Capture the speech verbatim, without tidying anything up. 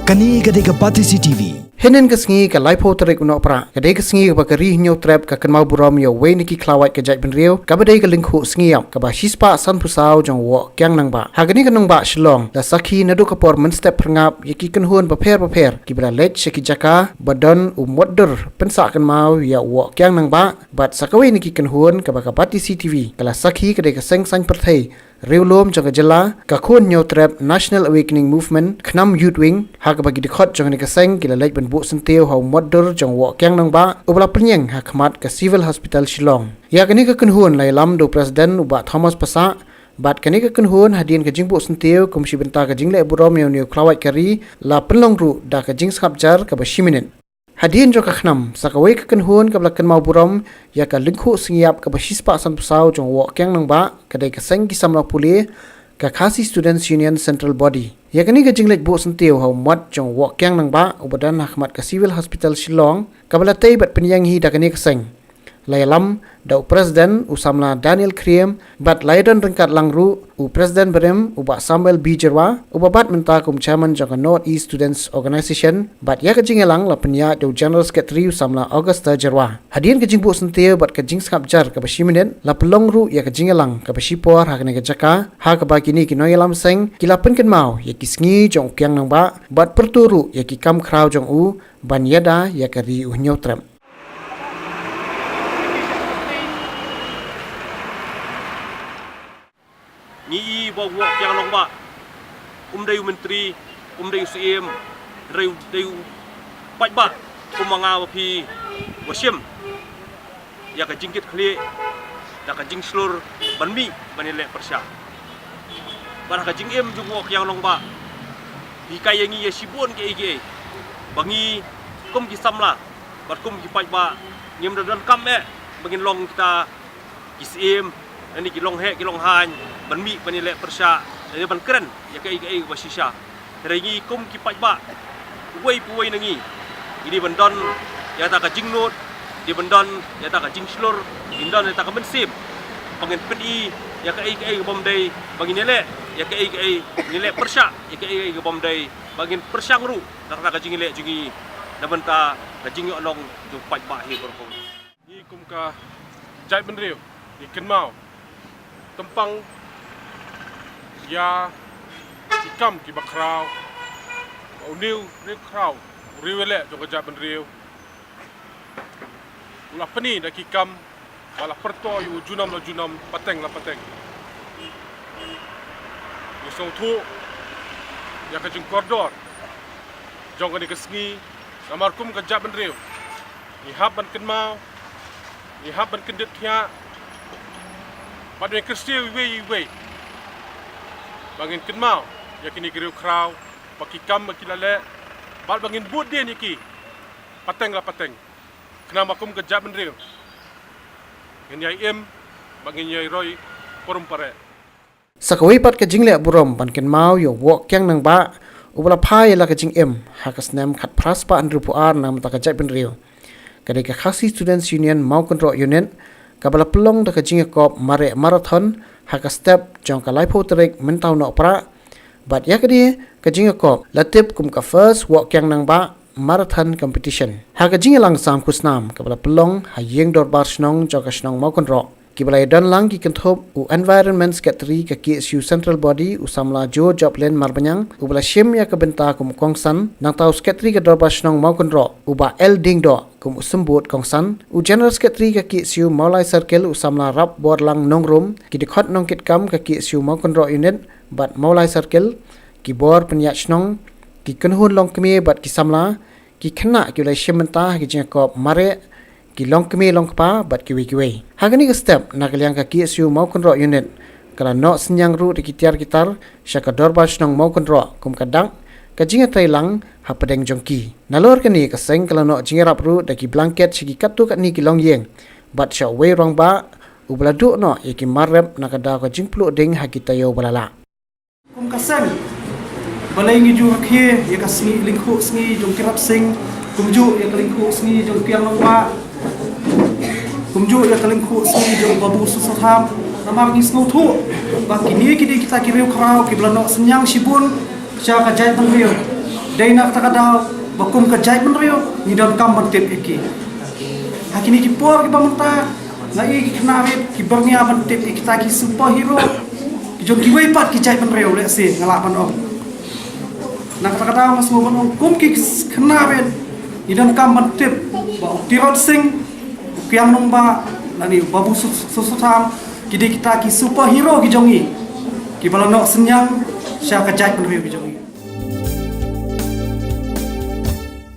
Kane ka dei ka Batesi T V. Hynnin ka sngi ka laiphew tarik u Nohprah, ka dei ka sngi kaba ka Ri Hynñiewtrep ka kynmaw burom ïa uwei na ki khlawait ka jaitbynriew, kaba dei ka lyngkhuh sngi ïap kaba shispah sanphew saw jong u Woh Kiang Nangbah. Ha kane ka nongbah Shillong, la sakhi naduh ka por mynstep phyrngap ïa ki kynhun bapher bapher kiba la leit sha ki jaka ba don u mutdur pynsah kynmaw ïa u Woh Kiang Nangbah. Bad sa kawei na ki kynhun kaba ka Batesi T V ka la sakhi, ka dei ka Seng Saiñ Pyrthei Riewlum jong ka jylla, ka Khun Hynñiewtrep National Awakening Movement, KHNAM Youth Wing, ha kaba ki dkhot jong kane ka seng ki la leit ban buh syntiew ha u mutdur jong u Woh Kiang Nangbah, uba la pynïeng ha khmat ka Civil Hospital Shillong. Ïa kane ka kynhun la ïalam da u President u Bah Thomas Passah. Bad kane ka kynhun, hadien ka jingbuh syntiew kum shi bynta ka jingleh burom ïa une u khlawait ka ri, la pynlong ruh da ka jingsngap jar kaba shi minit. Hadien jong ka KHNAM, sa kawei ka kynhun kaba la kynmaw burom ïa ka lyngkhuh sngi ïap kaba shispah sanphew saw jong u Woh Kiang Nangbah, ka dei ka seng ki samla pule, ka Khasi Students Union Central Body. Ïa kane ka jingleit buh syntiew ha u mut jong u Woh Kiang Nangbah, uba don ha khmat ka Civil Hospital Shillong, kaba la tei bad pynïeng hi da kane ka seng, la ïalam da u President u samla Daniel Khriem, bad la ïadon ryngkat lang ruh u President barim u Bah Samuel B Jyrwa, uba bat mynta kum Chairman jong ka North East Students Organisation, bad ïa ka jingïalang la pynïaid da u General Secretary u samla Augusta Jyrwa. Hadien ka jingbuh syntiew bad ka jingsngap jar kaba shi minit, la pynlong ruh ïa ka jingïalang kaba shipor ha kane ka jaka, ha kaba kine ki nongïalam seng ki la pynkynmaw ïa ki sngi jong u Kiang Nangbah, bad pyrto ruh ïa ki kam khraw jong u ban ïada ïa ka Ri u Hynñiewtrep. Ngi i ba u Woh Kiang Nangbah um dei u myntri, um dei u syiem, hynrei u dei u paidbah kum ma nga ma phi ba shim ïa ka jingkitkhlieh da ka jingshlur ban mih ban ïaleh pyrshah. Bad ha ka jingim jong u Woh Kiang Nangbah, hikai ïa ngi ïa shibun kiei kiei ba ngi kum ki samla bad kum ki paidbah ngim da donkam eh ba ngin long kita ki syiem, lane ki longheh ki longhaiñ ban mih ban ïaleh pyrshah, lane ban kren ïa kaei kaei kaba shisha. Hynrei ngi kum ki paidbah, uwei pa uwei na ngi, ngi dei ban don ïa kata ka jingnud, ngi dei ban don ïa kata ka jingshlur, ngi don ïa kata ka mynsiem ba ngin pyni ïa kaei kaei ka bym dei ba ngin ïaleh, ïa kaei kaei ngin ïaleh pyrshah ïa kaei kaei ka bym dei, ba ngin pyrshang ruh na kata ka jingïaleh jong ngi na bynta ka jingïohnong jong u paidbah hi baroh. Ngi kum ka jaitbynriew ngi kynmaw tympang ïa ki kam kiba khraw ba une u riewkhraw, u riewïaleh jong ka jaitbynriew, u la pyni da ki kam ba la pyrto ïa u junom la junom, pateng la pateng. Ngi sngewthuh ïa ka jingkordor jong kane ka sngi, namar kum ka jaitbynriew ngi hap ban kynmaw, ngi hap ban kyndit thiah bad ngi kyrsiew iwei iwei ba ngin kynmaw ïa kine ki riewkhraw ba ki kam ba ki la leh bad ba ngin bud dien ïa ki pateng la pateng. Khnang ba kum ka jaitbynriew ngin ïai im bad ngin ïai roi parum pareh. Sa kawei pat ka jingleh burom ban kynmaw ïa u Woh Kiang Nangbah, uba la phah ïa la ka jingim ha ka snem khatphra spah hynriewphew ar na ka bynta ka jaitbynriew, ka dei ka Khasi Students Union Mawkynroh Unit, kaba la pynlong da ka jingïakop mareh marathon ha ka step jong ka laiphew tarik mynta u Nohprah. Bad ïa kane ka jingïakop la tip kum ka First Woh Kiang Nangbah Marathon Competition. Ha ka jingïalang sam khusnam kaba la pynlong ha ïing dorbar shnong jong ka shnong Mawkynroh, kiba la ïadon lang ki kynthup u Environment Secretary ka K S U Central Body, u samla Joe Joplin Marbaniang, uba la shim ïa ka bynta kum u kongsan, nangta u Secretary ka dorbar shnong Mawkynroh u Bah L Diengdoh kum u symbud kongsan, u General Secretary ka K S U Mawlai Circle u samla Rapborlang Nongrum, ki dkhot nongkitkam ka K S U Mawkynroh Unit bad Mawlai Circle, ki bor pynïaid shnong, ki kynhun longkmie bad ki samla, ki khynnah kiba la shim bynta ha ki jingïakop mareh, ki longkmie longkpa bad kiwei kiwei. Ha kane ka step, na ka liang ka K S U Mawkynroh Unit ka la noh synñiang ruh da ki tiar ki tar sha ka dorbar shnong Mawkynroh kum ka dak ka jingïatrei lang hapdeng jong ki. Nalor kane, ka seng ka la noh jingïarap ruh da ki blanket sha ki katto katne ki longïing bad sha uwei u rangbah uba la duh noh ïa ki mar rep na ka daw ka jingpluh ding ha ki taïew ba la lah. Kum ka seng, balei ngi ju rakhe ïa ka sngi, lyngkhuh sngi jong ki Rapsing, kumjuh ïa ka lyngkhuh sngi jong u Kiang Nangbah, kumjuh ïa ka lyngkhuh sngi jong u Babu Soso Tham? Namar ngi sngewthuh ba kine ki dei kita ki riewkhraw kiba la noh synñiang shibun sha ka jaitbynriew. Dei na kata ka daw ba kum ka jaitbynriew ngi donkam ban tip ïa ki. Ha kine ki por kiba mynta nga i ki khynnah rit ki byrngem ban tip ïa kita ki superhero ki jong kiwei pat ki jaitbynriew, lehse nga lah ban ong. Na kata ka daw nga sngew ban ong kum ki khynnah rit ngi donkam ban tip ba u Tirot Sing, u Kiang Nangbah lane u Babu Su- Soso Tham ki dei kita ki superhero ki jong ngi kiba la noh synñiang sha ka jaitbynriew ki jong ngi.